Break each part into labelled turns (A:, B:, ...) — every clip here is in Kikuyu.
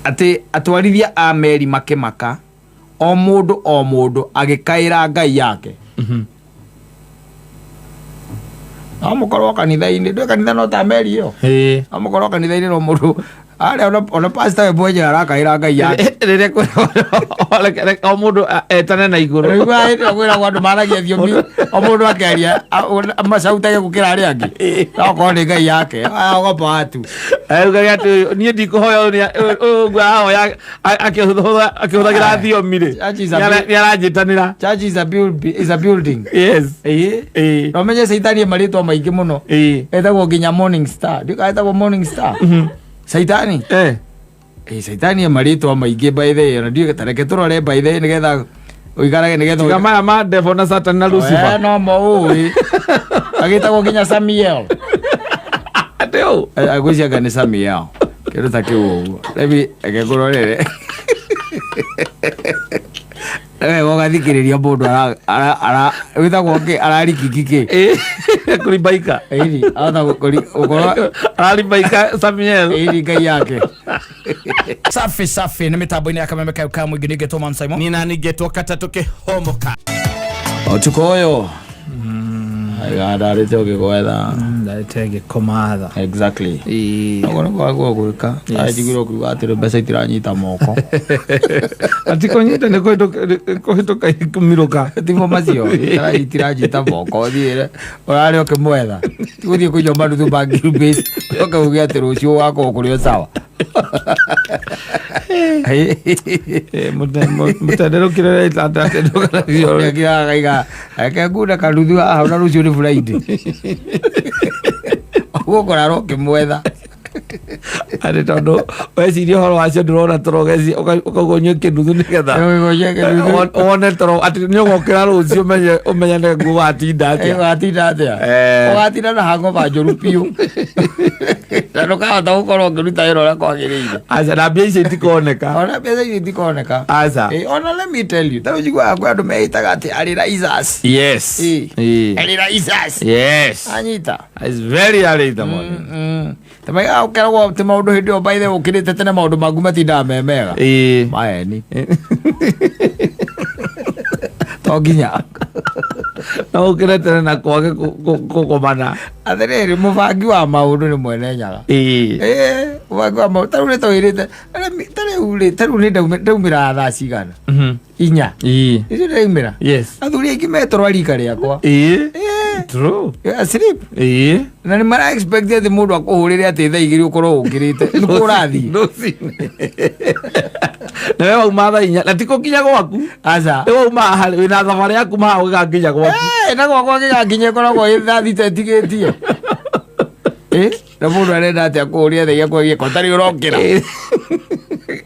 A: Atĩ atwarithia a meri makĩmaka, o mũndũ o mũndũ agĩkaĩra ngai yake. No mũkorwo kanitha-inĩ, ndũĩ kanitha no ta meri ĩyo. No mũkorwo kanitha-inĩ no mũndũ arĩa ona pastor we mwenyewe arakaĩra ngai yake.
B: Rĩrĩa o mũndũ etane na igũrũ.
A: Rĩu hĩndĩ ĩyo kwĩragwo andũ maragia thiomi, o mũndũ akĩaria macautage gũkĩra arĩa angĩ, no korwo nĩ ngai yake agopa watu.
B: Augage atĩ niĩ ndikũhoya ũyũ ũyũ ũguo ahoya akĩhũthagĩra thiomi rĩ,
A: Church is a
B: nĩ aranjĩtanĩra.
A: Church is a building. Ĩĩ. Na ũmenye caitani e marĩtwa maingĩ mũno. Etagwo nginya morning star. Ndiũĩ etagwo morning star caitani. Ĩĩ, caitani e marĩtwa maingĩ, by the way. Ona ndiũĩ, ta reke tũrore, by the way, nĩgetha ũikarage nĩgetha
B: Tiga maya ma devil na Satan na Lucifer.
A: No mo ũĩ agĩtagwo nginya Samiel.
B: Atĩ ũ?
A: Agwĩcianga nĩ Samiel, kĩndũ ta kĩu ũguo. Remi, reke ngũrorere wega ũgathikĩrĩria mũndũ wĩtagwo kĩ ararikiki kĩ.
B: Kũrimbaika.
A: Ĩni ahota gũkorwo
B: Ararimbaika Samuel.
A: Ĩni ngai yake. Safi safi, nĩ mĩtambo-inĩ ya kameme kayo ka mũingĩ nĩngetwo Man Simon.
B: Nina ningetwo katatũ kĩhomoka.
A: Ũtukũ ũyũ ndarĩte ũgĩgwetha.
B: Ndarĩte ngĩkomatha.
A: Exactly. Ũguo nĩguo wagwo gwĩka. Njiguire ũkiuga atĩrĩ mbeca itiranyita moko.
B: Atikũnyita nĩ kũhĩtũka kũmirũka.
A: Timo macio itiranyita moko, thiĩre ũrarĩ ũkĩmwetha, tigũthiĩ kũnyua manuthu ma ngiri ũke uge atĩ rũciũ ũgakorwo kũrĩ o sawa.
B: Mũtenderũkĩre.
A: Akaiga reke ngune kanuthu haha na rũciũ nĩ Friday, ũgũkora ũkĩmwetha.
B: Atĩ tondũ weciria ũhoro wacio ndũrona toro, ũkauga ũnyue kĩnuthu nĩgetha
A: Ũnyue kĩnuthu.
B: Wone toro, atĩ nĩ ũgokĩra rũciũ ũmenye nĩguo watinda atĩa.
A: Ũgatinda atĩa? Ũgatinda na hangoba njũru biũ na ndũkahota gũkorwo ũkĩruta wĩra ũrĩa kwagĩrĩire.
B: Aca, na mbia icio itikoneka.
A: Ona mbeca icio itikoneka.
B: Aca.
A: Ona let me tell you, tarĩu njiguaga kwĩ andũ meĩtaga atĩ arĩ risers. Arĩ risers. Anyita.
B: It's very early in the morning.
A: Tamaiga ũkeragwo atĩ maũndũ hĩndĩ ĩyo, by the way, ũkĩrĩte tene, maũndũ maku matindaga me mega. Maeni to nginya.
B: No ũkĩre tene na kwage kũkomana.
A: Atĩrĩrĩ, mũbangi wa maũndũ nĩ mwene Nyaga. Ĩĩ, mũbangi wa maũndũ tarĩu nĩ twĩrĩte tarĩu rĩ, tarĩu nĩ ndaumĩra thaa cigana? 4. Icio ndaumĩra. Athuri aingĩ metoro a rika rĩakwa.
B: True.
A: Asleep. Na nĩ mara expect atĩ mũndũ akũhũrĩre atĩ thaa 2 ũkorwo ũkĩrĩte nĩkuo ũrathiĩ.
B: Rũcinĩ. Na we wauma thaa 4 na ti gũkinya gwaku.
A: Aca.
B: Nĩ wauma harĩ wĩna thabarĩ yaku maha ũgĩgakinya gwaku.
A: Na gwakwa gĩgakinya ĩkoragwo ĩ thaa 6 ĩtigĩtie. Na mũndũ arenda atĩa kũũria thaa iria kwagie ko tarĩ ũrokĩra?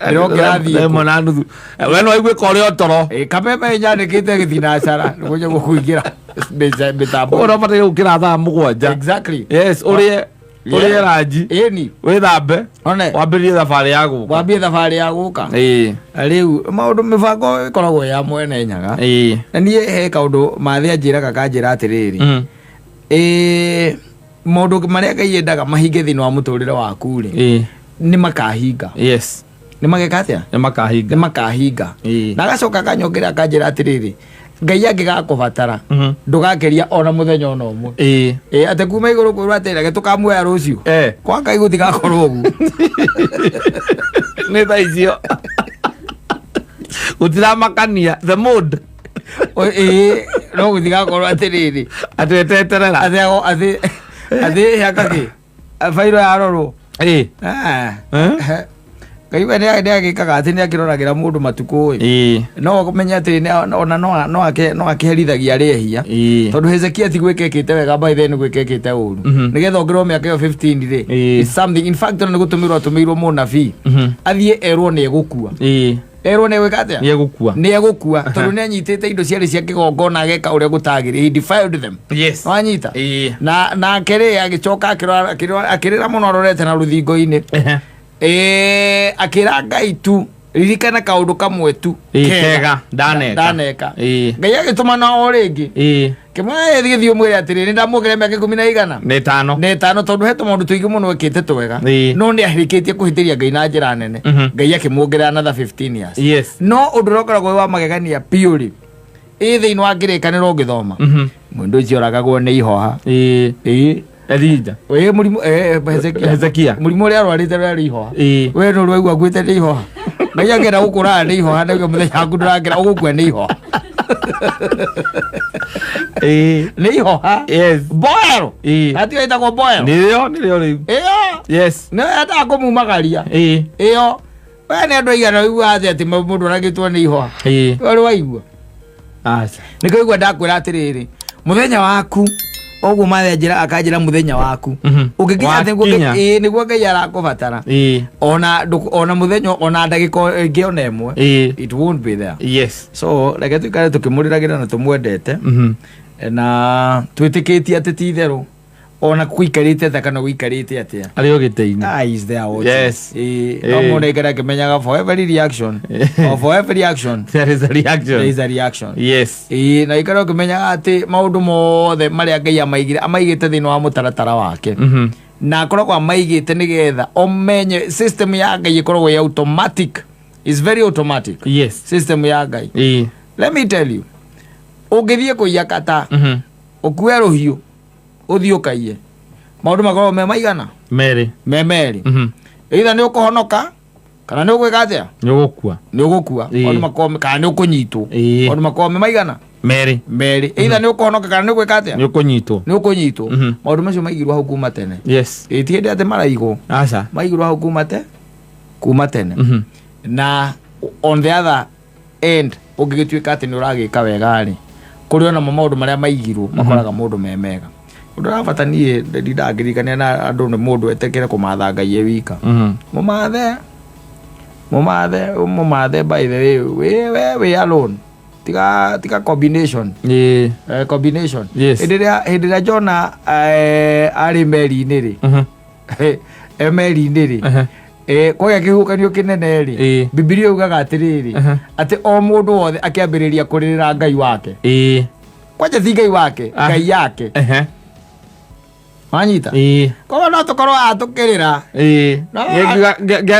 A: Ndĩrokĩra thiĩ
B: Thaa
A: kũ?
B: 1:30. We no aigue korĩ o toro.
A: Kameme nyandĩkĩte gĩthinacara nĩguo gũkũingĩra mĩtambo.
B: Ũguo no bataire gũkĩra thaa 7.
A: Exactly.
B: Yes, ũrĩe ũrĩe ranji. Wĩthambe.
A: One.
B: Wambĩrĩrie thabarĩ ya gũka.
A: Wambie thabarĩ ya gũka. Rĩu maũndũ mĩbango ĩkoragwo ya mwene Nyaga. Na niĩ he kaũndũ mathĩ anjĩraga, kanjĩra atĩrĩrĩ, maũndũ marĩa Ngai endaga mahinge thĩinĩ wa mũtũrĩre waku rĩ, nĩ makahinga. Nĩ mageka atĩa?
B: Nĩ makahinga.
A: Nĩ makahinga. Na agacoka akanyongerera akanjĩra atĩrĩrĩ, Ngai angĩgakũbatara, ndũgakeria ona mũthenya ona ũmwe. Ĩĩ, atĩ kuma igũrũ kwĩrwo atĩ reke tũkamuoya rũciũ, kwa Ngai gũtigakorwo ũguo.
B: Nĩ thaa icio gũtiramakania the mood.
A: Ĩĩ, no gũtigakorwo atĩrĩrĩ
B: atĩ eteterera.
A: Atĩ hakakĩ bairo yarorwo. Ah.
B: Eh?
A: Ngai we nĩ agĩkaga atĩ nĩ akĩroragĩra mũndũ matukũ ĩ. No ũmenye atĩ ona no akĩherithagia arĩa ehia. Tondũ Hezekia ti gwĩka ĩkĩte wega, by then gwĩka ĩkĩte ũru. Nĩgetha ongererwo mĩaka ĩyo 15 rĩ, is something. In fact, ona nĩ gũtũmĩrwo atũmĩirwo mũnabii athiĩ erwo nĩ egũkua. Erwo nĩ egwĩka atĩa?
B: Nĩ egũkua.
A: Nĩ egũkua, tondũ nĩ anyitĩte indo ciarĩ cia kĩgongona ageka ũrĩa gũtagĩrĩire. He defiled them. Wanyita? Na nake rĩ, agĩcoka akĩrĩra mũno arorete na rũthingo-inĩ. Akĩra Ngai tu, ririkana kaũndũ kamwe tu
B: Kega ndaneka.
A: Ndaneka. Ngai agĩtũmana o rĩngĩ. Akĩmwĩra thiĩ ũmwĩre atĩrĩrĩ nĩ ndamwongerera mĩaka ikũmi na igana
B: na ĩtano
A: na ĩtano tondũ he tũmaũndũ tũingĩ mũno ekĩte twega
B: Ĩĩ.
A: no nĩ ahĩrĩkĩtie kũhĩtĩria Ngai na njĩra nene. Ngai akĩmuongerera another 15 years.
B: Yes.
A: No ũndũ ũrĩa ũkoragwo wĩ wa magegania biũ rĩ, ĩ thĩinĩ wa kĩrĩkanĩro ũngĩthoma mũndũ ũcio oragagwo nĩ ihoha.
B: Ĩĩ.
A: Ĩĩ.
B: Elija.
A: Ĩĩ mũrimũ Hezekia.
B: Hezekia.
A: Mũrimũ ũrĩa arwarĩte ũrarĩ ihoha.
B: Ĩĩ.
A: We nĩ ũraigua akuĩte nĩ ihoha. Ngai angĩenda gũkũraga nĩ ihoha na mũthenya waku ndũrakĩra ũgũkua nĩ ihoha.
B: Ĩĩ.
A: Nĩ ihoha.
B: Yes.
A: Boil.
B: Ĩĩ.
A: Hatio ĩtagwo boil.
B: Nĩrĩo nĩrĩo rĩu.
A: Ĩyo.
B: Yes.
A: Nĩyo yendaga kũmumagaria.
B: Ĩĩ.
A: Ĩyo. We nĩ andũ aigana ũiguaga atĩ atĩ mũndũ oragĩtwo nĩ ihoha.
B: Ĩĩ.
A: We ũrĩ waigua.
B: Aca.
A: Nĩkĩo ũigua ndakwĩra atĩrĩrĩ, mũthenya waku ũguo mathe njĩra akanjĩra mũthenya waku. Ũngĩkinya atĩ
B: Wakinya.
A: Ĩĩ nĩguo Ngai arakũbatara.
B: Ĩĩ.
A: Ona ona mũthenya ona ndagĩka ĩngĩ ona ĩmwe.
B: Ĩĩ.
A: It won't be there.
B: Yes.
A: So reke tuikare tũkĩmũrĩragĩra na tũmwendete na twĩtĩkĩtie atĩ ti itherũ ona gũikarĩte atĩa kana gũikarĩte atĩa.
B: Arĩ o gĩtĩ-inĩ.
A: Ah, is there watching.
B: Yes.
A: Ĩĩ, no mũndũ aikare akĩmenyaga for every reaction or for every action
B: There is a reaction.
A: there is a reaction.
B: Yes.
A: Ĩĩ, na ikare ũkĩmenyaga atĩ maũndũ mothe marĩa Ngai amaigire amaigĩte thĩinĩ wa mũtaratara wake na akoragwo amaigĩte nĩgetha ũmenye system ya Ngai ĩkoragwo ĩ automatic. Is very automatic.
B: Yes.
A: System ya Ngai.
B: Ĩĩ.
A: Let me tell you, ũngĩthiĩ kũiya kata ũkue rũhiũ ũthiĩ ũkaiye maũndũ makoragwo me maigana
B: Merĩ.
A: me merĩ. Either nĩ ũkũhonoka kana nĩ ũgwĩka atĩa,
B: Nĩ ũgũkua.
A: nĩ ũgũkua.
B: Ĩĩ.
A: Maũndũ makoragwo kana nĩ ũkũnyitwo.
B: Ĩĩ.
A: Maũndũ makoragwo me maigana
B: Merĩ.
A: merĩ. Either nĩ ũkũhonoka kana nĩ ũgwĩka atĩa,
B: Nĩ ũkũnyitwo.
A: nĩ ũkũnyitwo. Maũndũ macio maigirwo hau kuma tene.
B: Yes.
A: Ĩĩ, ti hĩndĩ atĩ maraigwo,
B: Aca.
A: maigirwo hau kuma tene. Na on the other end ũngĩgĩtuĩka atĩ nĩ ũragĩka wega rĩ, kũrĩ onamo maũndũ marĩa maigirwo makoraga mũndũ me mega. Ũndũ ũrabata niĩ ndindangĩririkania na andũ nĩ mũndũ etĩkĩre kũmatha Ngai e wika. Mũmathe mũmathe mũmathe by the way wĩ we wĩ alone, tiga tiga combination.
B: Ĩĩ.
A: Combination.
B: Yes.
A: Hĩndĩ ĩrĩa Jona arĩ meri-inĩ rĩ, e meri-inĩ rĩ, kwagĩa kĩhuhũkanio kĩnene rĩ,
B: Ĩĩ.
A: Bibilia yugaga atĩrĩrĩ atĩ o mũndũ wothe akĩambĩrĩria kũrĩrĩra Ngai wake.
B: Ĩĩ.
A: Kwanja ti Ngai wake, Ngai yake. Wanyita?
B: Ĩĩ.
A: Koguo no tũkorwo atũkĩrĩra.
B: Ĩĩ.
A: No,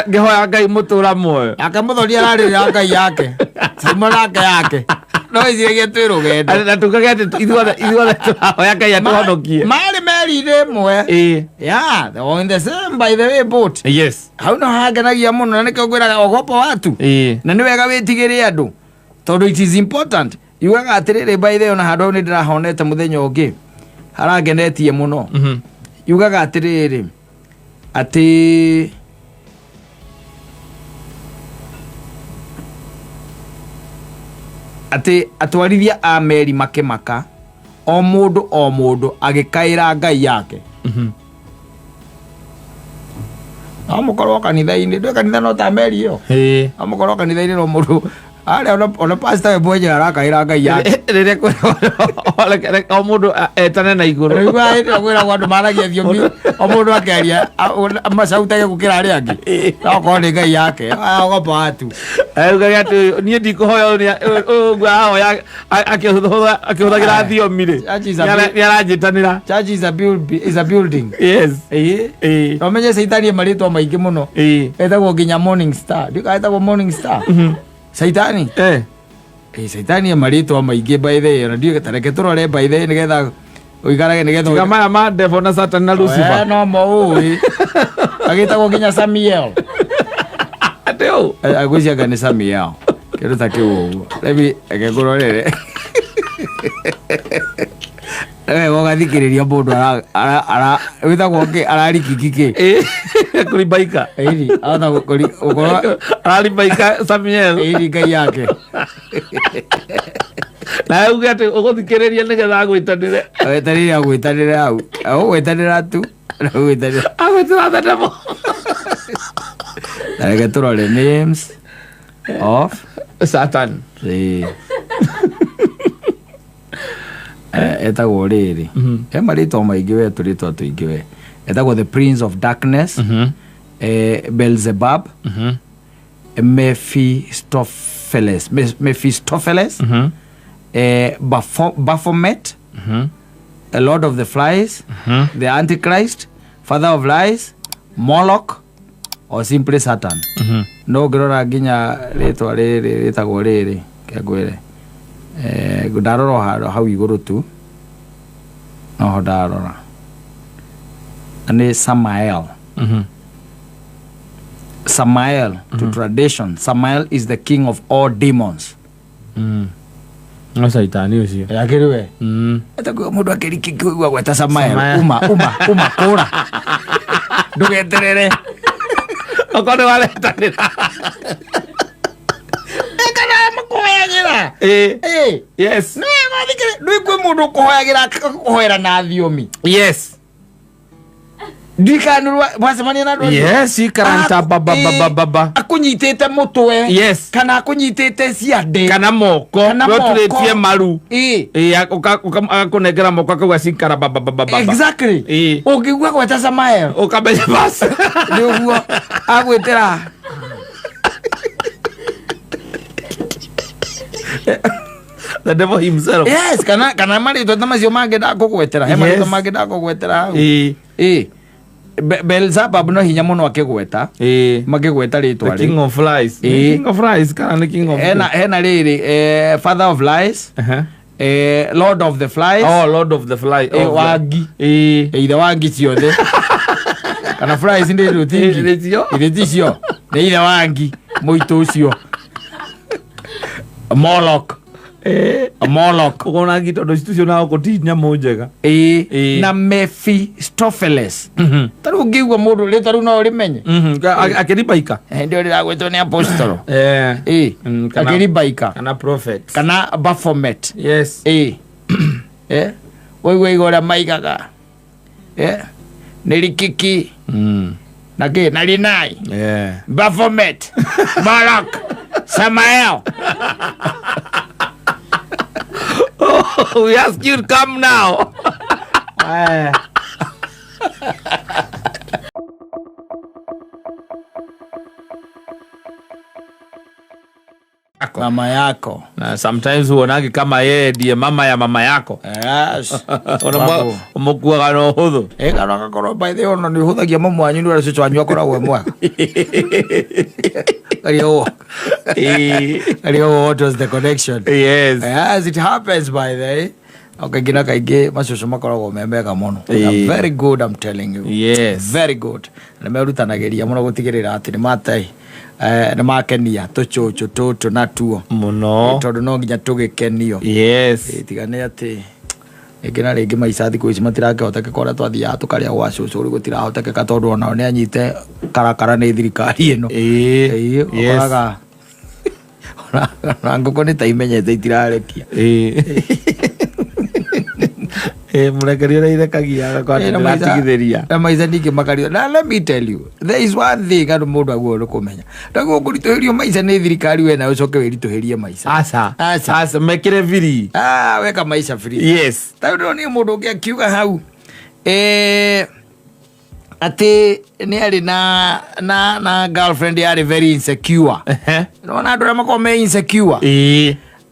B: Ngĩhoya Ngai mũtũra muoyo.
A: Nake mũthoni ararĩrĩra Ngai yake. Saimo nake yake. No iciragia twĩ rũgendo.
B: Na tugage atĩ ithuothe tũrahoya Ngai atũhonokie.
A: Marĩ meri-inĩ ĩmwe.
B: Ĩĩ.
A: Yeah, they were in the same by the way boat.
B: Yes.
A: Hau no hangenagia mũno na nĩkĩo ngwĩraga ogopa watu.
B: Ĩĩ.
A: Na nĩ wega wĩtigĩre andũ tondũ it is important. Yugaga atĩrĩrĩ by the way ona handũ hau nĩ ndĩrahonete mũthenya ũngĩ harangenetie mũno. Yugaga atĩrĩrĩ atĩ atĩ atwarithia a meri makĩmaka o mũndũ agĩkaĩra Ngai yake. No mũkorwo kanitha-inĩ, ndũĩ kanitha no ta meri ĩyo.
B: Ĩĩ.
A: No mũkorwo kanitha-inĩ no mũndũ arĩa ona pastor we mwenyewe arakaĩra Ngai yake.
B: Rĩrĩa kwĩragwo o mũndũ etane na igũrũ.
A: Rĩu hĩndĩ ĩyo kwĩragwo andũ maragia thiomi o mũndũ akĩaria macautage gũkĩra arĩa angĩ. No okorwo nĩ Ngai yake, ogopa watu.
B: Ugage atĩ niĩ ndikũhoya ũyũ ũguo arahoya akĩhũthagĩra thiomi rĩ, nĩ aranjĩtanĩra.
A: Church is a building.
B: Yes.
A: Ĩĩ.
B: Ĩĩ.
A: No menye Caitani e marĩtwa maingĩ mũno.
B: Ĩĩ.
A: Etagwo nginya Morning Star. Ndiũĩ kana etagwo Morning Star. Caitani. Caitani e marĩtwa maingĩ by the way. Ona ndiũĩ ta reke tũrore by the way nĩgetha ũikarage nĩgetha
B: Tiga maya ma devil na Satan na Lucifer.
A: No mo ũĩ. Agĩtagwo nginya Samuel.
B: Atĩ ũ?
A: Agwĩciria nĩ Samuel. Kĩndũ ta kĩu ũguo. Reke ngũrorere. Wega ũgathikĩrĩria mũndũ wĩtagwo kĩ ararikiki kĩ.
B: Kũribaika.
A: Ĩni, ahota gũkorwo
B: Araribaika Samuel.
A: Ĩni Ngai yake.
B: Na uge atĩ ũgũthikĩrĩria nĩgetha agwĩtanĩre.
A: Agwĩtanĩre agwĩtanĩre hau. Agũgwĩtanĩra tu. Agwĩtanĩra.
B: Agwĩtĩra the devil.
A: Na reke tũrore names of
B: Satan.
A: Ĩĩ. Etagwo rĩrĩ. He marĩtwa maingĩ we tũrĩtwa tũingĩ we. Etagwo the Prince of Darkness, Beelzebub, Mephistopheles, Mephistopheles, Baphomet, A lord of the flies, the antichrist, father of lies, Moloch, or simply Satan. No ngĩrora nginya rĩtwa rĩrĩ rĩtagwo rĩrĩ kengwĩre, ndarora o handũ hau igũrũ tu noho ndarora na nĩ Samael. Samael, to tradition, Samael is the king of all demons.
B: No caitani ũcio.
A: Yakĩrĩ we etakuga mũndũ akĩrikĩkĩigua gweta Samael.
B: Samael.
A: Uma uma uma kũra, ndũgeterere.
B: Okorwo nĩ waretanĩra.
A: Kana makũhoyagĩra.
B: Ĩĩ. Yes.
A: Nĩ kwĩ mũndũ ũkũhoyagĩra akakũhoera na thiomi. Ndikanurwa wacemania na andũ acio?
B: Yes, ikaranta ba ba ba ba ba ba.
A: Akũnyitĩte mũtwe. Kana akũnyitĩte ciande.
B: Kana moko.
A: Kana
B: We
A: moko.
B: ũturĩtie maru.
A: Ĩĩ.
B: Ĩĩ, agakũnengera moko akauga cikara ba ba ba ba ba.
A: Exactly. Ũngĩigua gweta Samael,
B: Ũkamenya bas.
A: Nĩ ũguo agwĩtĩra.
B: The devil himself.
A: Yes, kana marĩtwa ta macio mangĩ ndakũgwetera, he marĩtwa mangĩ ndakũgwetera hau. Ĩĩ. Beelzebub no hinya mũno akĩgweta. Makĩgweta rĩtwa
B: The king
A: rĩu.
B: of flies.
A: Ĩĩ.
B: King of flies kana nĩ king of
A: Hena rĩrĩ, father of lies, lord of the flies.
B: Oh, lord of the fly.
A: Eh, wangi.
B: Ĩĩ.
A: Ithe wa ngi ciothe, kana flies ndĩ rũtingi.
B: Nĩcio.
A: Ithe ticio nĩ ithe wa ngi mũitũ ũcio Moloch. Moloch.
B: Ũkona ngi tondũ citu na gũkũ ti nyamũ njega.
A: Ĩĩ.
B: Ĩĩ.
A: Na Mephistopheles. Ta rĩu ũngĩigua mũndũ rĩtwa rĩu no ũrĩmenye.
B: Akĩribaika.
A: Hĩndĩ ĩyo rĩragwĩtwo nĩ apostolo. Ĩĩ.
B: Kana
A: Akĩribaika.
B: Kana prophet.
A: Kana Baphomet.
B: Yes.
A: Ĩĩ. Waigua iga ũrĩa maigaga, nĩ rikiki na kĩ na rinai. Baphomet, Moloch, Samael.
B: We ask you to come now.
A: Mama yako.
B: Na sometimes huonagi kama yeye ndiye mama ya mama yako.
A: Yes.
B: Ona mũkuaga na ũhũthũ.
A: Ĩ, kana agakorwo by the way ona nĩ ũhũthagia mamu wanyu nĩ ũrĩa cũcũ wanyu akoragwo e mwega. Karia ũũ. Karia ũũ, what was the connection?
B: Yes.
A: Yes, it happens by the way. No kaingĩ na kaingĩ macũcũ makoragwo me mega mũno. They are very good, I'm telling you. Very good. Nĩ merutanagĩria mũno gũtigĩrĩra atĩ nĩ mate nĩ makenia tũcũcũ tũtũ natuo.
B: Mũno.
A: Tondũ no nginya tũgĩkenio. Tiga nĩ atĩ rĩngĩ na rĩngĩ maica thikũ ici matirakĩhotekeka ũrĩa twathiaga tũkarĩa gwa cũcũ, rĩu gũtirahotekeka tondũ onao nĩ anyite karakara nĩ thirikari ĩno.
B: Ĩĩ.
A: Ĩĩ, ũkoraga ona ngũkũ nĩ ta imenyete itirarekia.
B: Ĩĩ. Ĩĩ, mũrekerie ũrĩa irekagia agakorwo atĩ
A: Ĩĩ, na maica-
B: ndĩratigithĩria.
A: Na maica ningĩ makario. Na let me tell you, there is one thing andũ mũndũ agĩrĩirwo nĩ kũmenya, ndaguo kũritũhĩrio maica nĩ thirikari we nawe ũcoke wĩritũhĩrie maica.
B: Aca.
A: Aca.
B: Aca, mekĩre free.
A: Ah, weka maica free. Ta rĩu ndĩronire mũndũ ũngĩ akiuga hau, atĩ nĩ arĩ na girlfriend yarĩ very insecure. Nĩwona andũ arĩa makoragwo me insecure,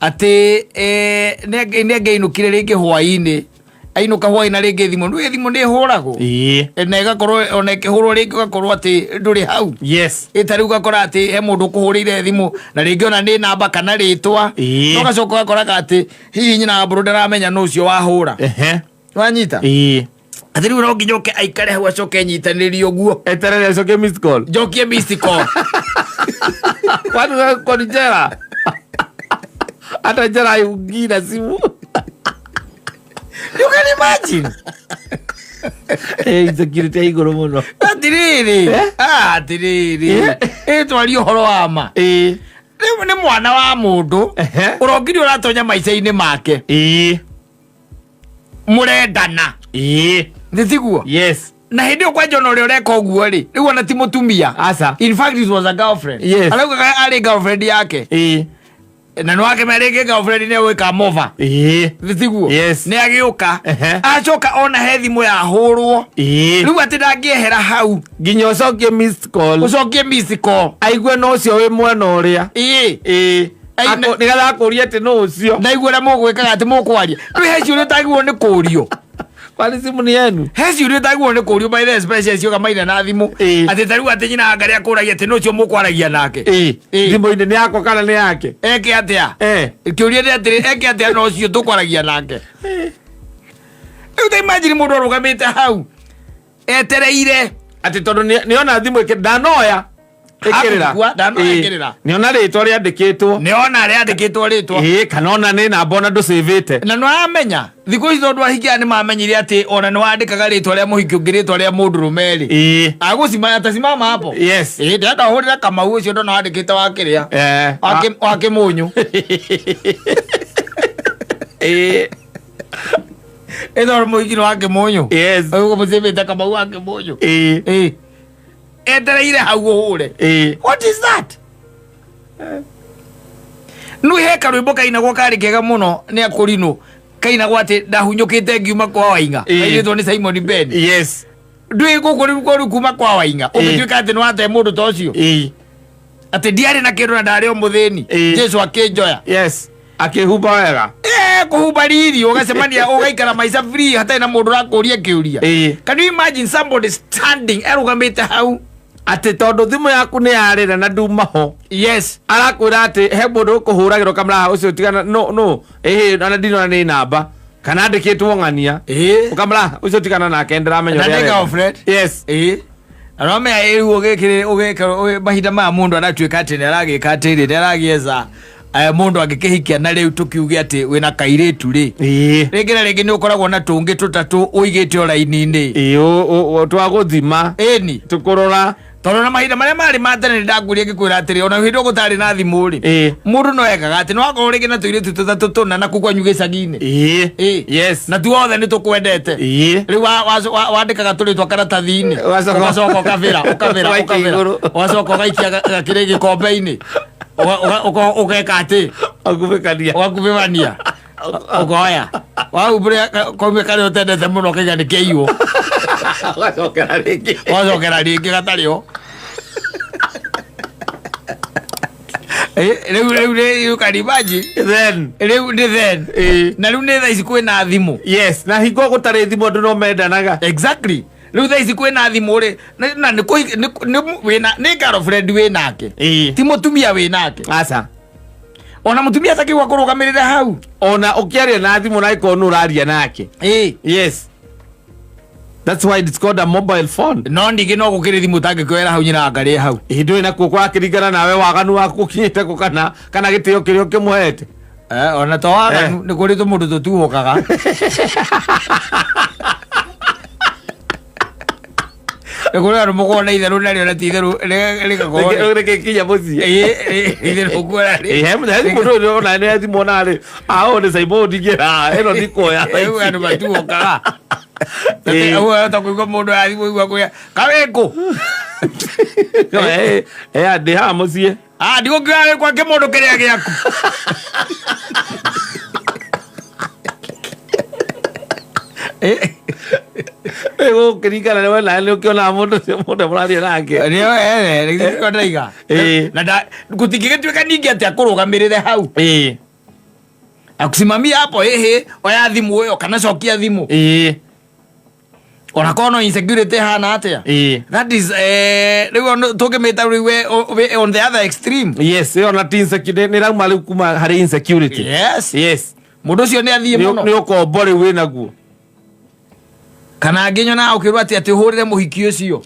A: atĩ nĩ angĩainũkire rĩngĩ hwaĩ-inĩ, ainũka hwaĩ na rĩngĩ thimũ nĩ thimũ nĩ ĩhũragwo. Na ĩgakorwo ona ĩkĩhũrwo rĩngĩ ũgakorwo atĩ ndũrĩ hau. Ĩ, ta rĩu ũgakora atĩ he mũndũ ũkũhũrĩire thimũ na rĩngĩ ona nĩ namba kana rĩtwa. No ũgacoka ũgakoraga atĩ hihi nyina wa mbũrũ ndaramenya nũ ũcio wahũra. Wanyita? Atĩ rĩu no nginya ũke aikare hau acoke nyitanĩrie ũguo.
B: Eterere acoke missed call.
A: Njokie missed call.
B: Kwani wewe uko ni jela? Hata jela haiungii na simu.
A: You can imagine.
B: Insecurity ya igũrũ mũno.
A: Atirĩrĩ. Ah, atirĩrĩ. Ĩ, twarie ũhoro wa ma. Rĩu nĩ mwana wa mũndũ ũrongire ũratonya maica-inĩ make. Mũrendana. Nĩ tiguo?
B: Yes.
A: Na hĩndĩ ĩyo kwanja ona ũrĩa ũreka ũguo rĩ, rĩu ona ti mũtumia.
B: Aca.
A: In fact, it was a girlfriend. Arauga arĩ girlfriend yake. Na nĩ wakĩmenya rĩngĩ girlfriend nĩ egwĩka mova. Nĩ tiguo?
B: Yes.
A: Nĩ agĩũka. Acoka ona he thimũ yahũrwo. Rĩu atĩ ndangĩehera hau.
B: Nginya ũcokie missed call.
A: Ũcokie missed call.
B: Aigue no ũcio wĩ mwena ũrĩa.
A: Ĩĩ.
B: Nĩgetha akũrie atĩ nũ ũcio.
A: Ndaigua ũrĩa mũgwĩkaga atĩ mũkwaria. Rĩu he ciũria ũtagĩrĩirwo nĩ kũrio.
B: Kwani simu ni yenu?
A: He ciũria ũtagĩrĩirwo nĩ kũrio by the especially cioka maina na thimũ. Atĩ ta rĩu atĩ nyina anga rĩa kũragia atĩ nũ ũcio mũkwaragia nake.
B: Thimũ-inĩ nĩ yakwa kana nĩ yake?
A: Eke atĩa? Kĩũria nĩ atĩrĩ, eke atĩa na ũcio tũkwaragia nake? Rĩu ta imagine mũndũ arũgamĩte hau etereire
B: atĩ tondũ nĩona thimũ ndanoya ĩkĩrĩra.
A: Hakũkua, ndanoya ĩkĩrĩra.
B: Nĩona rĩtwa rĩandĩkĩtwo.
A: Nĩona rĩandĩkĩtwo rĩtwa.
B: Kana ona nĩ namba ona ndũcĩvĩte.
A: Na nĩwaramenya thikũ ici tondũ ahikia nĩ mamenyire atĩ ona nĩwandĩkaga rĩtwa rĩa mũhiki ũngĩ rĩtwa rĩa mũndũrũme rĩ. Agũcima atasimama hapo.
B: Yes.
A: Ndĩrenda ũhũrĩre Kamau ũcio ndona wandĩkĩte wa kĩrĩa. Wa Kĩmũnyũ. Ĩtondũ mũhiki nĩ wa Kĩmũnyũ.
B: Yes.
A: Ũguo mũcĩvĩte Kamau wa Kĩmũnyũ. Etereire hau ũhũre. What is that? Nũ he karwĩmbo kainagwo karĩ kega mũno nĩ akũrinũ kainagwo atĩ ndahunyũkĩte ngiuma kwa Waing'a. Kainĩtwo nĩ Simon Ben.
B: Yes.
A: Ndũĩ gũkũ rĩu kũu kuma kwa Waing'a. Ũngĩtuĩka atĩ nĩ wate mũndũ ta ũcio. Atĩ ndiarĩ na kĩndũ na ndarĩ o mũthĩni. Jesu akĩnjoya.
B: Yes. Akĩhumba wega.
A: Kũhumba riri ũgacemania ũgaikara maica free hatarĩ na mũndũ ũrakũria kĩũria. Can you imagine somebody standing arũgamĩte hau?
B: Atĩ tondũ thimũ yaku nĩ yarĩra na nduma ho.
A: Yes.
B: Arakwĩra atĩ he mũndũ ũkũhũragĩrwo ũkamũra ũcio tigana no no ona ndinona nĩ namba kana andĩkĩtwo ng'ania. Ũkamũra ũcio tigana nake ndĩramenya
A: Na
B: ũrĩa
A: nĩ
B: areka.
A: girlfriend.
B: Yes.
A: Arame rĩu ũgĩkĩrĩ mahinda maya mũndũ aratuĩka atĩ nĩ aragĩka atĩrĩ nĩ aragĩetha mũndũ angĩkĩhikia na rĩu tũkiuge atĩ wĩna kairĩtu rĩ. Rĩngĩ na rĩngĩ nĩ ũkoragwo na tũngĩ tũtatũ ũigĩte o raini-inĩ.
B: Twagũthima.
A: Ĩni.
B: Tũkũrora.
A: Tondũ na mahinda marĩa marĩ ma tene nĩ ndakũria ngĩkwĩra atĩrĩ ona hĩndĩ ĩyo gũtarĩ na thimũ rĩ. Mũndũ no ekaga atĩ nĩ wakorwo rĩngĩ na tũirĩtu tũtatũ tũna na kũu kwanyu gĩcagi-inĩ.
B: Yes.
A: Na tuothe nĩ tũkwendete. Rĩu wandĩkaga tũrĩtwa karatathi-inĩ. Ũgacoka ũkabĩra, ũkabĩra,
B: Ũgaikia
A: ũkabĩra.
B: igũrũ.
A: Ũgacoka ũgaikia gakĩrĩ gĩkombe-inĩ. Ũgeka atĩ?
B: Ũgakubĩkania.
A: Ũgakubĩbania. Ũkoya. Wahumbũra kaumia karĩa ũtendete mũno ũkaiga nĩ kĩaiywo.
B: Ũgacokera rĩngĩ.
A: Ũgacokera rĩngĩ gatarĩ ho. Rĩu rĩu rĩ you can imagine.
B: Then.
A: Rĩu nĩ then. Na rĩu nĩ thaa ici kwĩna thimũ.
B: Yes, na hingo gũtarĩ thimũ andũ no mendanaga.
A: Exactly. Rĩu thaa ici kwĩna thimũ rĩ, na nĩ kũ-, nĩ kũ-, nĩ wĩna, nĩ girlfriend wĩnake. Ti mũtumia wĩnake.
B: Aca.
A: Ona mũtumia atakĩigua kũrũgamĩrĩra hau.
B: Ona ũkĩaria na thimũ na ĩkorwo nĩ ũraria nake. Yes. That's why it's called a mobile phone.
A: No ningĩ no gũkĩrĩ thimũ ũtangĩkĩoera hau nyina angarĩe hau.
B: Ĩ, ndũĩ nakuo kũrakĩringana nawe waganu waku ũkinyĩte kũ kana gĩtĩo kĩrĩa ũkĩmũhete.
A: Ona to waganu, nĩ kũrĩ tũmũndũ tũtuhũkaga. Nĩ kũrĩ andũ mũkoragwo na itherũ narĩo na ti itherũ, rĩgakorwo
B: Rĩngĩ, rĩgĩkinya mũciĩ.
A: Itherũ ũkuona rĩ.
B: He mũndũ ũyũ ona nĩ thimũ ona rĩ. Ũyũ nĩ Simon ndingĩra, ĩno ndikuoya.
A: Rĩu andũ matuhũkaga. Ũguo wahota kũigua mũndũ arathiĩ kũigua kwĩra, Kawĩkũ?
B: Ndĩ haha mũciĩ.
A: Ndigũkiuga wĩ kwa kĩmũndũ kĩrĩa gĩaku.
B: Gũkĩringana nĩ we nawe nĩ ũkĩonaga mũndũ ũcio mũndũ mũraria nake.
A: Nĩ we, nĩ nĩkĩo ndaiga. Na gũtingĩgĩtuĩka ningĩ atĩ akũrũgamĩrĩre hau. Akusimamia hapo, oya thimũ ĩyo kana cokia thimũ. Ona korwo no insecurity ĩhana atĩa. That is, rĩu ona tũngĩmĩta rĩu we on the other extreme.
B: Yes, ĩyo na ti insecurity, nĩ ĩrauma rĩu kuma harĩ insecurity.
A: Yes.
B: Yes.
A: Mũndũ ũcio nĩ athiĩ mũno.
B: Nĩ ũkombo rĩu wĩnaguo.
A: Kana ngĩnyona ũkĩrwo atĩ ũhũrĩre mũhiki ũcio.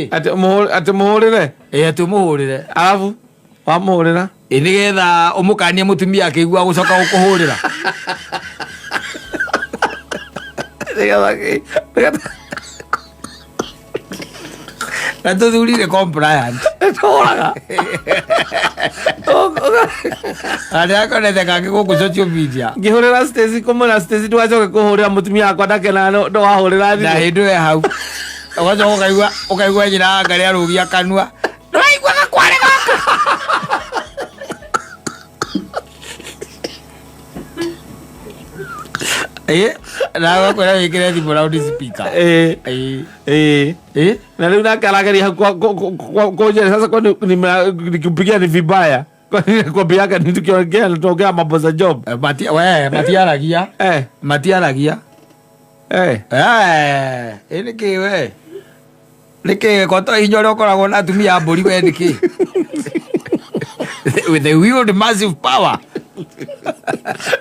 B: Atĩ mũhũrĩre?
A: Atĩ ũmũhũrĩre.
B: Arabu, wamũhũrĩra?
A: Nĩgetha ũmũkanie mũtumia akĩigua gũcoka gũkũhũrĩra.
B: Nĩgetha kĩ? Nĩgetha
A: Na tũthurire compliant.
B: Tũraga.
A: Arĩa akonete kangĩ gũkũ social media.
B: Ngĩhũrĩra Stacy kũmwĩra Stacy ndũgacoke kũhũrĩra mũtumia wakwa ndakena no wahũrĩra thimũ.
A: Na hĩndĩ ĩyo hau. Ũgacoka ũkaigua nyina wa Ngarĩ arũgia kanua. Ndũraigua gakware gaka? Na agakwĩra wĩkĩre thimũ loud speaker.
B: Na rĩu nake arageria hau kũnjĩra sasa kwani nikimpigia ni vibaya. Kwani nakwambiaga ni tukiongea tunaongea mambo za job.
A: Eh, we matiaragia. Matiaragia. Eh, ĩ nĩkĩ we? Nĩkĩ koto hinya ũrĩa ũkoragwo na atumia a mbũri we nĩkĩ? With the wield massive power.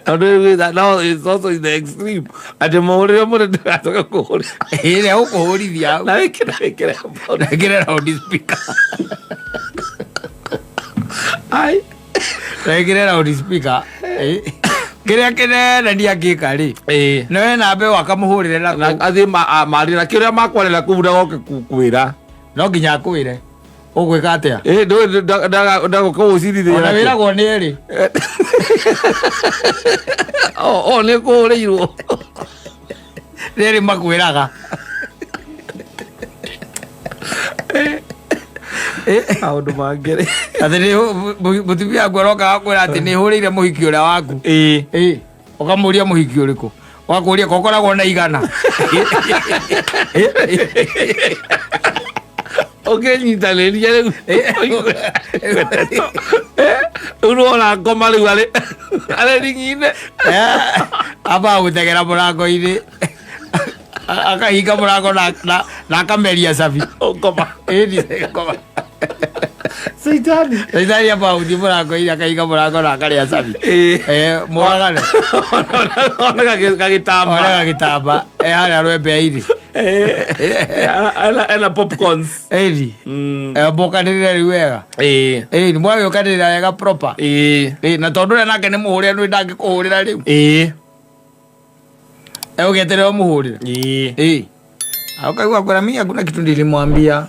B: Tondũ rĩu now it's also in the extreme. Atĩ mũhũrĩre mũndũ ndũgacoke kũhũrĩra.
A: Ĩrĩa ũkũhũrithia hau.
B: Na wĩkĩre wĩkĩre
A: Na ĩkĩre loud speaker.
B: Ai.
A: Na ĩkĩre loud speaker. Kĩrĩa kĩnene ndiangĩka rĩ. No namba ĩyo akamũhũrĩre na
B: Na
A: kũu.
B: athiĩ marie na kĩrĩa makwarĩra kũu ndagoke kwĩra.
A: No nginya akwĩre. Ũgwĩka atĩa?
B: Ndũĩ ndagũka gũcirithia.
A: Ona wĩragwo nĩ erĩ.
B: O nĩ kũhũrĩirwo.
A: Nĩ erĩ makwĩraga.
B: Maũndũ mangĩ rĩ.
A: Atĩ nĩ mũtumia waku aroka agakwĩra atĩ nĩ hũrĩire mũhiki ũrĩa waku. Ũkamũria mũhiki ũrĩkũ? Ũgakũria ko ũkoragwo na igana.
B: Ũkĩnyitanĩria rĩu. Rĩu nĩwona ngoma rĩu arĩ arĩ ring'i-inĩ.
A: Ambaga gũtegera mũrango-inĩ. Akahinga mũrango na akameria cabi.
B: Ngoma.
A: Ĩni ngoma.
B: Caitani.
A: Caitani ambaga gũthiĩ mũrango-inĩ akahinga mũrango na akarĩa cabi. Mũragane.
B: Ona gagĩtamba.
A: Ona gagĩtamba. Harĩa rwembe-inĩ.
B: Ena popcorns.
A: Ĩni. Mũkanĩrĩre rĩu wega. Ĩni mwagĩũkanĩrĩra wega proper. Na tondũ ũrĩa nake nĩ mũhũrĩre nĩ ndangĩkũhũrĩra rĩu. Ũgĩeterera ũmũhũrĩre. Ukaigua kwera mimi hakuna kitu nilimwambia.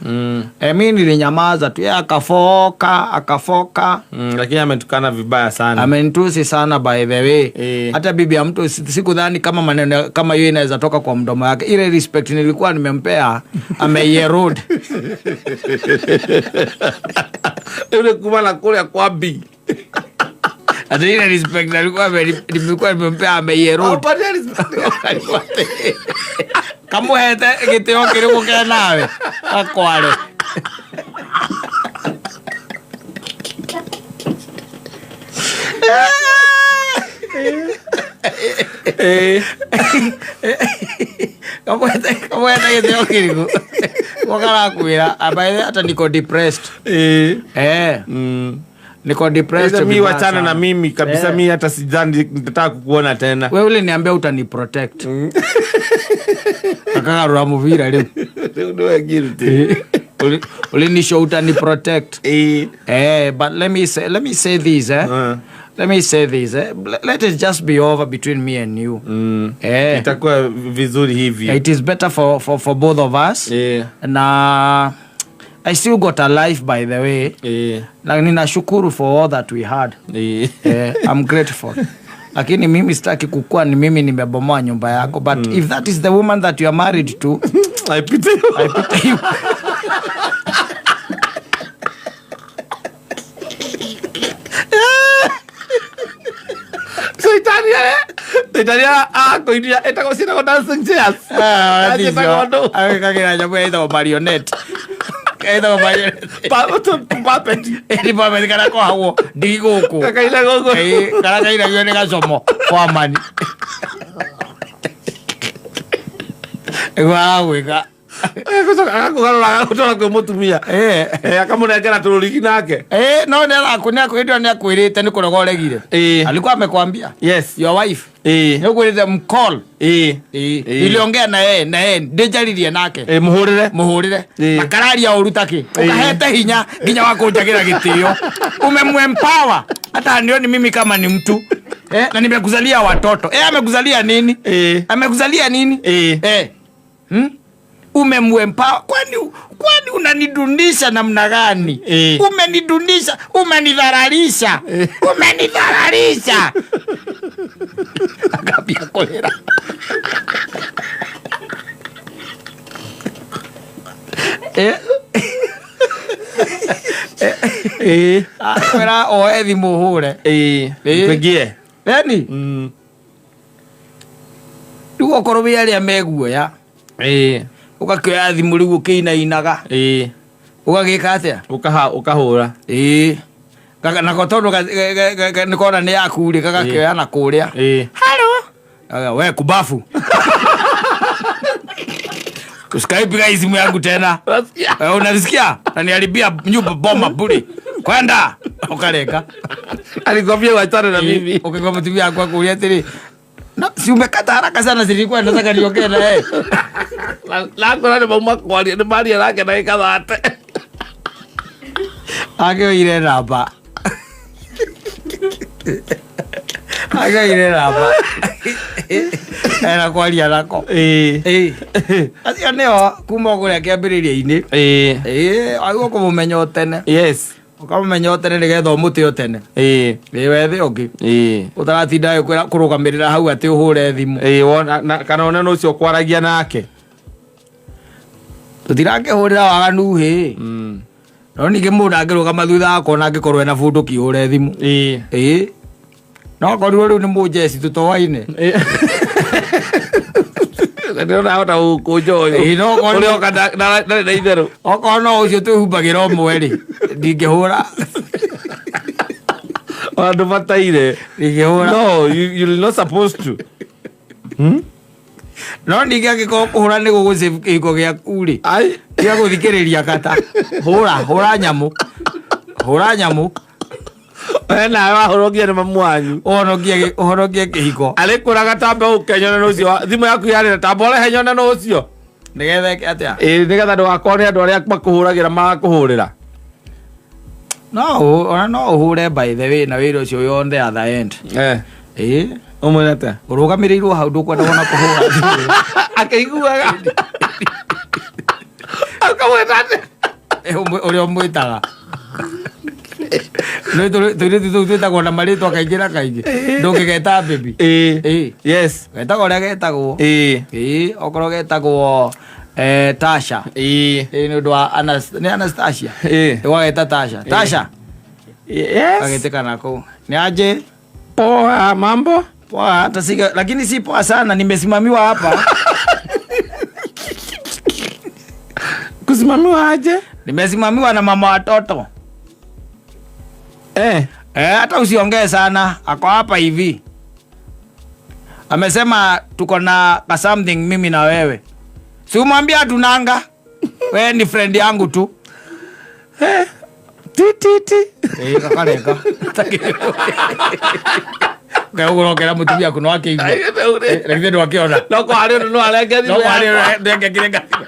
A: Mimi nilinyamaza tu. Yeye akafoka, akafoka.
B: Lakini ametukana vibaya sana.
A: Amenitusi sana by the way. Hata bibi ya mtu sikudhani kama maneno kama hiyo inaweza toka kwa mdomo wake. Ile respect nilikuwa nimempea ameierode.
B: Yule kuma na kule kwa B.
A: Ati ile respect nilikuwa nilikuwa nimempea ameierode.
B: Hapana respect.
A: Kamuhete gĩtĩo kĩrĩkũ ke nawe akware. Kamuhete gĩtĩo kĩrĩkũ gũkarakwĩra ambaye hata niko depressed. Niko depressed.
B: Mimi wachana na mimi kabisa. Mimi hata sidhani nitataka kukuona tena.
A: Wewe uliniambia utani protect. Akagarura muvira rĩu.
B: Rĩu nĩwe guilty.
A: Ulinisho utani protect. But let me say this, Let me say this, Let it just be over between me and you.
B: Itakuwa vizuri hivi.
A: It is better for both of us. Na I still got a life, by the way. Na ninashukuru for all that we had. I'm grateful. Lakini mimi sitaki kukua ni mimi nimebomoa nyumba yako. But if that is the woman that you are married to,
B: I pity you.
A: I pity you.
B: Italia akuiria etagwo ciĩtagwo dancing chairs.
A: Agĩkagĩra nyamũ ĩtagwo marionette. Ĩtagwo marionette.
B: Puppet.
A: Ĩni puppet kana kohagwo ndigi gũkũ.
B: Kakaina gũkũ.
A: Kana kainagio nĩ gacomo kwa mani. Ĩguo agwĩka.
B: Agakũgarũra agagũtwara kwĩ mũtumia. Akamũnengera tũrũrigi nake.
A: No nĩ akwĩrĩte nĩ kũrega ũregire. Alikuwa amekwambia.
B: Yes.
A: Your wife. Nĩ ũkwĩrĩte mcall. Niliongea na yeye na yeye ndĩnjaririe nake.
B: Mũhũrĩre.
A: Mũhũrĩre. Makararia ũru takĩ. Ũkahete hinya nginya wa kũnjagĩra gĩtĩo. Umemempower. Hata nioni mimi kama ni mtu. Na nimekuzalia watoto. Amekuzalia nini? Amekuzalia nini? Umemwempower. Kwani unanidunisha namna gani? Umenidunisha, umenidhararisha. Umenidhararisha. Akambia kolera. Akwĩra oe thimũ hũre.
B: Tũingie.
A: Yani? Rĩu okorwo wĩ arĩa meguoya. Ũgakĩoya thimũ rĩu ũkĩinainaga. Ũgagĩka atĩa?
B: Ũkahũra.
A: Nako tondũ nĩ kona nĩ yaku rĩ gagakĩoya na kũrĩa. Hello. We kubafu. Usikaipiga hii simu yangu tena. Unasikia? Na niharibia nyumba boma bure. Kwenda. Ukareka.
B: Alikwambia wachane na mimi.
A: Ukigwa mtumia akwa kuulia atĩrĩ. No, si umekata haraka sana zilikuwa nataka niongee na yeye.
B: Lako nĩ mauma kwaria nĩ maria nake na ikathate.
A: Akĩoire namba. Akĩoire namba. Era kwaria nako. Acio nĩo kuma kũrĩa kĩambĩrĩria-inĩ. Agĩrĩirwo kũmũmenya o tene.
B: Yes.
A: Ũkamũmenya o tene nĩgetha ũmũte o tene. Wethe ũngĩ. Ũtaratinda kũrũgamĩrĩra hau atĩ ũhũre thimũ.
B: Kana one no ũcio kwaragia nake.
A: Tũtirakĩhũrĩra waganu hĩ. No ningĩ mũndũ angĩrũgama thutha wakwa ona angĩkorwo ena bunduki ũhũre thimũ. No akorirwo rĩu nĩ mũnjeci tũtoaine.
B: Ndĩrona ahota gũkũnja ũyũ. Ũrĩa oka ndarĩ na itherũ.
A: Okorwo no ũcio twĩhumbagĩra ũmwe rĩ, ndingĩhũra.
B: Ona ndũbataire.
A: Ndingĩhũra.
B: No, you're not supposed to.
A: No ningĩ angĩkorwo kũhũra nĩ gũgũsave kĩhiko gĩaku rĩ, tiga gũthikĩrĩria kata. Hũra, hũra nyamũ. Hũra nyamũ.
B: We nawe wahũrũkia nĩ mamu wanyu.
A: Ũhonokie kĩhiko.
B: Arĩkũraga tamba ũke nyone nũ ũcio. Thimũ yaku yarĩ na tamba ũrehe nyone nũ ũcio.
A: Nĩgetha ĩke atĩa?
B: Nĩgetha ndũgakorwo nĩ andũ arĩa makũhũragĩra magakũhũrĩra.
A: No, ona no ũhũre by the way na wĩra ũcio wĩ on the other end.
B: Ũmwĩre atĩa?
A: Ũrũgamĩrĩirwo hau ndũkwenda ona kũhũra thimũ.
B: Akĩiguaga. Akamwĩta atĩa?
A: Ũrĩa ũmwĩtaga. No tũirĩtu tũu twĩtagwo na marĩtwa kaingĩ na kaingĩ. Ndũngĩgeta baby.
B: Yes.
A: Getagwo ũrĩa getagwo. Okorwo getagwo Tasha. Nĩ ũndũ wa nĩ Anastasia. Ũgageta Tasha. Tasha.
B: Yes.
A: Agĩtĩka nako. Nĩ aje?
B: Poa, mambo?
A: Poa, hata si, lakini si poa sana, nimesimamiwa hapa.
B: Kusimamiwa aje?
A: Nimesimamiwa na mama watoto. Hata usiongee sana, ako hapa hivi. Amesema tuko na something mimi na wewe. Si umwambia tunanga? Wewe ni friend yangu tu.
B: Ti ti ti.
A: Kakareka. Kaugurokera mutumia kuno akĩigua. Reke ndwakiona.
B: No kwa harĩ ũndũ no arenge thimũ.
A: No kwa harĩ ũndũ ndengekire ngathimũ.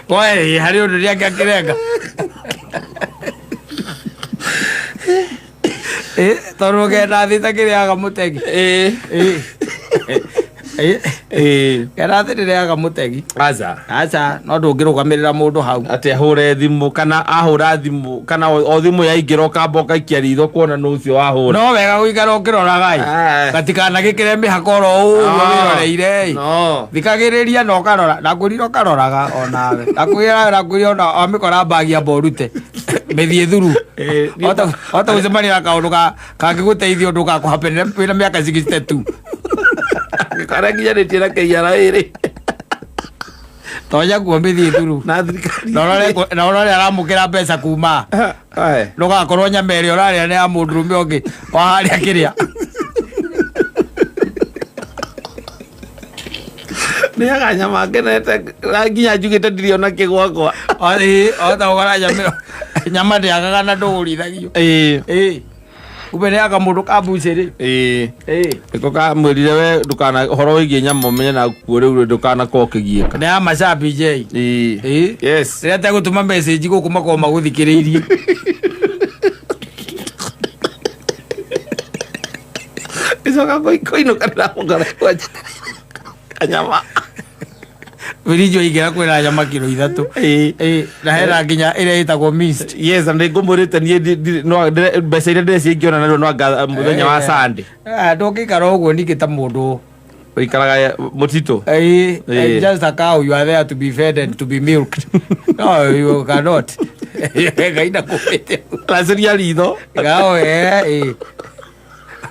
A: Oe, harĩ ũndũ ndĩangĩakĩrenga. Tondũ kenda thĩ ta kĩrĩaga mũtegi. Kenda thĩ ndĩrĩaga mũtegi.
B: Aca.
A: Aca, no ndũngĩrũgamĩrĩra mũndũ hau.
B: Atĩ ahũre thimũ kana ahũra thimũ kana o thimũ yaingĩra ũkamba ũkaikia ritho kuona nũ ũcio wahũra.
A: No wega gũikara ũkĩroraga ĩ. Gatikanagĩkĩre mĩhaka oro ũguo wĩroreire ĩ. Thikagĩrĩria na ũkarora. Ndakwĩrire ũkaroraga onawe. Ndakwĩrire ona wamĩkora mbagi amba ũrute. Mĩthiĩ thuru. Ota gũcemania na kaũndũ kangĩgũteithia ũndũ gakũhapenera wĩna mĩaka 62.
B: Kana nginya nĩtie na KRA rĩ.
A: Tonya kuo mĩthiĩ thuru.
B: Na thirikari.
A: Na ũrore aramũkĩra mbeca kuma. Ndũgakorwo nyama ĩrĩa ũrarĩa nĩ ya mũndũrũme ũngĩ wa harĩa kĩrĩa.
B: Nĩaga nyama ngenete nginya njugĩte ndirĩ ona kĩgwakwa.
A: Ota ũgora nyama nyama ndĩagaga na ndũgũrithagio. Kumbe nĩaga mũndũ kambucĩrĩ.
B: Nĩko kamwĩrire we ndũkana ũhoro wĩgiĩ nyama ũmenye na kuo rĩu ndũkanakorwo ũkĩgiĩka.
A: Nĩ ya maca BJ.
B: Yes.
A: Rĩrĩa ategũtũma message gũkũ makorwo magũthikĩrĩirie.
B: Icoka kũinũka ndĩramũkora kwanja. Kanyama.
A: Birijo igera kwĩna nyama kiro 3. Na hena nginya ĩrĩa ĩtagwo mist.
B: Yes, na nĩngũmwĩrĩte niĩ no mbeca iria ndĩreciria ingĩona narua no anga mũthenya wa Sunday.
A: Ndũngĩikara ũguo ningĩ ta mũndũ
B: ũikaraga mũtitũ.
A: Just a cow, you are there to be fed and to be milked. No, you cannot. Ngai ndakũhĩte.
B: Racĩria ritho.
A: Gao,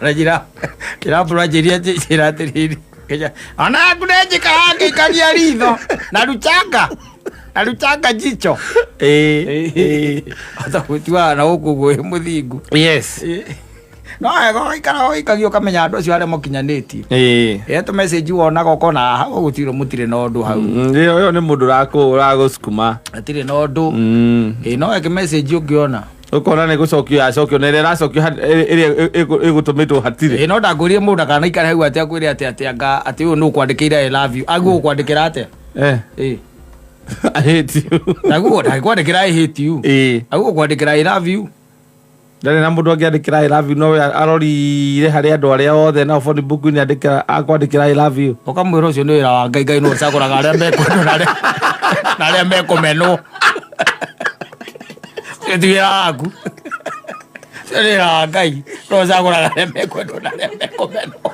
A: Na njĩra njĩra atĩrĩrĩ. Ona kunenjikaga ngĩikagia ritho na ruchanga na ruchanga jicho.
B: Ĩĩ.
A: Ata gwĩtuaga na gũkũ ũguo wĩ mũthingu.
B: Yes.
A: No wega ũgaikara ũikagia ũkamenya andũ acio arĩa mũkinyanĩtie.
B: Ĩĩ.
A: Ĩ tũ message wonaga ũkona hau gũtirĩ mũtirĩ na ũndũ hau.
B: Ĩyo ĩyo nĩ mũndũ ũragũcukuma.
A: Hatirĩ na ũndũ. Ĩ no eke message ũngĩona.
B: Ũkona nĩ gũcokio yacokio na ĩrĩa ĩracokio ĩrĩa ĩgũtũmĩtwo hatirĩ.
A: Ĩ no ndangũrie mũndũ ndakanaikare hau atĩ akwĩre atĩ atĩ anga atĩ ũyũ nĩ ũkwandĩkĩire I love you. Aguo ũkwandĩkĩra atĩa?
B: Eh.
A: Ĩ.
B: I hate you.
A: Naguo ndangĩkwandĩkĩra I hate you.
B: Ĩĩ.
A: Aguo ũkwandĩkĩra I love you.
B: Ndarĩ na mũndũ angĩandĩkĩra I love you no we arorire harĩ andũ arĩa othe nao phone book-inĩ andĩkĩra akwandĩkĩra I love you.
A: Ũkamwĩra ũcio nĩ wĩra wa Ngai. Ngai nĩwe ũcagũraga arĩa mekwendwo na arĩa mekũmenwo. Ũcio ti wĩra waku. Ũcio nĩ wĩra wa Ngai. Nĩwe ũcagũraga arĩa mekwendwo na arĩa mekũmenwo.